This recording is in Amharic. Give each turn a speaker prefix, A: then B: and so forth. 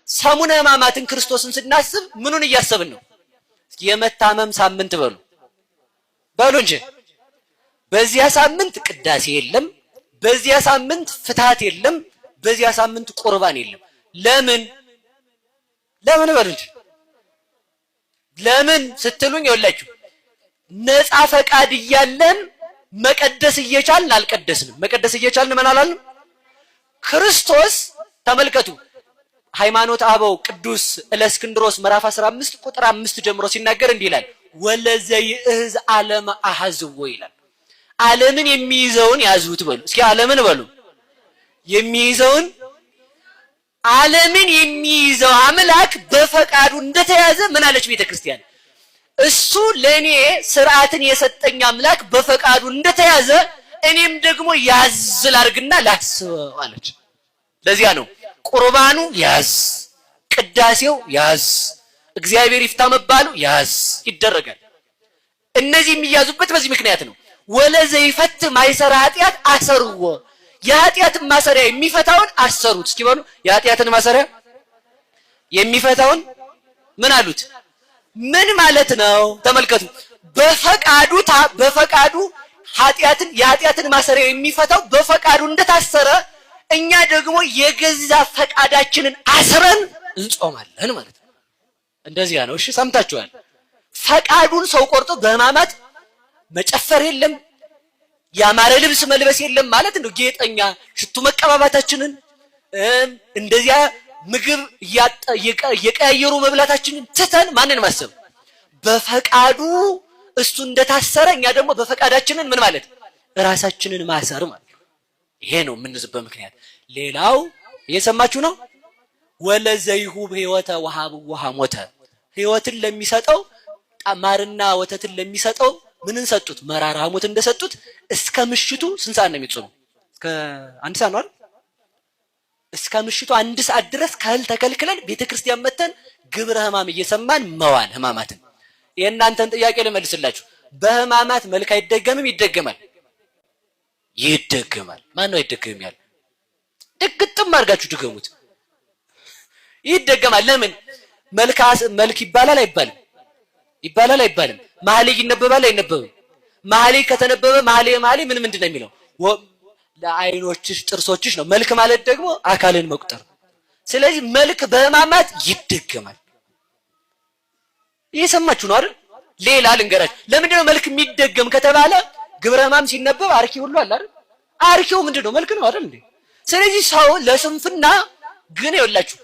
A: ሰሙነ ሕማማትን ክርስቶስን ስናስብ ምኑን እያሰብን ነው? የመታመም ሳምንት በሉ በሉ እንጂ። በዚያ ሳምንት ቅዳሴ የለም፣ በዚያ ሳምንት ፍትሐት የለም፣ በዚያ ሳምንት ቁርባን የለም። ለምን ለምን በሉ እንጂ። ለምን ስትሉኝ ይኸውላችሁ ነፃ ፈቃድ እያለን መቀደስ እየቻልን አልቀደስንም። መቀደስ እየቻልን ምን አላልንም? ክርስቶስ ተመልከቱ፣ ሃይማኖት አበው ቅዱስ እለእስክንድሮስ ምዕራፍ 15 ቁጥር 5 ጀምሮ ሲናገር እንዲህ ይላል፣ ወለዘይእዝ ዓለም አሐዝዎ ይላል። ዓለምን የሚይዘውን ያዙት በሉ እስኪ፣ ዓለምን በሉ የሚይዘውን፣ ዓለምን የሚይዘው አምላክ በፈቃዱ እንደተያዘ ምን አለች ቤተክርስቲያን? እሱ ለኔ ስርዓትን የሰጠኝ አምላክ በፈቃዱ እንደተያዘ እኔም ደግሞ ያዝ ላድርግና ላስበው አለች። ለዚያ ነው ቁርባኑ ያዝ፣ ቅዳሴው ያዝ፣ እግዚአብሔር ይፍታ መባሉ ያዝ ይደረጋል። እነዚህ የሚያዙበት በዚህ ምክንያት ነው። ወለዘይፈት ማይሰራ ኃጢአት አሰርዎ፣ የኃጢአትን ማሰሪያ የሚፈታውን አሰሩት። እስኪ በሉ፣ የኃጢአትን ማሰሪያ የሚፈታውን ምን አሉት? ምን ማለት ነው? ተመልከቱ። በፈቃዱ በፈቃዱ ኃጢአትን የኃጢአትን ማሰሪያ የሚፈታው በፈቃዱ እንደታሰረ እኛ ደግሞ የገዛ ፈቃዳችንን አስረን እንጾማለን ማለት ነው። እንደዚያ ነው። እሺ ሰምታችኋል። ፈቃዱን ሰው ቆርጦ በሕማማት መጨፈር የለም፣ ያማረ ልብስ መልበስ የለም ማለት ነው። ጌጠኛ ሽቱ መቀባባታችንን፣ እንደዚያ ምግብ እየቀያየሩ መብላታችንን ትተን ማንን ማሰብ? በፈቃዱ እሱ እንደታሰረ እኛ ደግሞ በፈቃዳችንን ምን ማለት ራሳችንን ማሰር ማለት ነው። ይሄ ነው የምንዝበት ምክንያት። ሌላው እየሰማችሁ ነው። ወለዘይሁብ ህይወተ ወሃብ ወሐሞተ፣ ህይወትን ለሚሰጠው፣ ማርና ወተትን ለሚሰጠው ምንን ሰጡት? መራራ ሐሞት እንደሰጡት እስከ ምሽቱ ስንት ሰዓት ነው የሚጾመው? እስከ 1 ሰዓት ነው አይደል? እስከ ምሽቱ 1 ሰዓት ድረስ ከእህል ተከልክለን ቤተክርስቲያን መተን ግብረ ሕማም እየሰማን መዋል ሕማማትን። የእናንተን ጥያቄ ልመልስላችሁ። በሕማማት መልክ አይደገምም? ይደገማል። ይደገማል። ማን ነው አይደገምም ያለ? ድግጥም አድርጋችሁ ድገሙት። ይደገማል። ለምን? መልክ መልክ ይባላል አይባልም? ይባላል አይባልም? መኃልይ ይነበባል አይነበብም? መኃልይ ከተነበበ መኃልየ መኃልይ ምን ምንድን ነው የሚለው? ለአይኖችሽ ጥርሶችሽ ነው። መልክ ማለት ደግሞ አካልን መቁጠር። ስለዚህ መልክ በሕማማት ይደገማል። እየሰማችሁ ነው አይደል? ሌላ ልንገራችሁ። ለምንድን ነው መልክ የሚደገም ከተባለ ግብረ ሕማም ሲነበብ አርኪ ሁሉ አለ አይደል? አርኪው ምንድን ነው? መልክ ነው አይደል እንዴ? ስለዚህ ሰው ለስንፍና ግን ይኸውላችሁ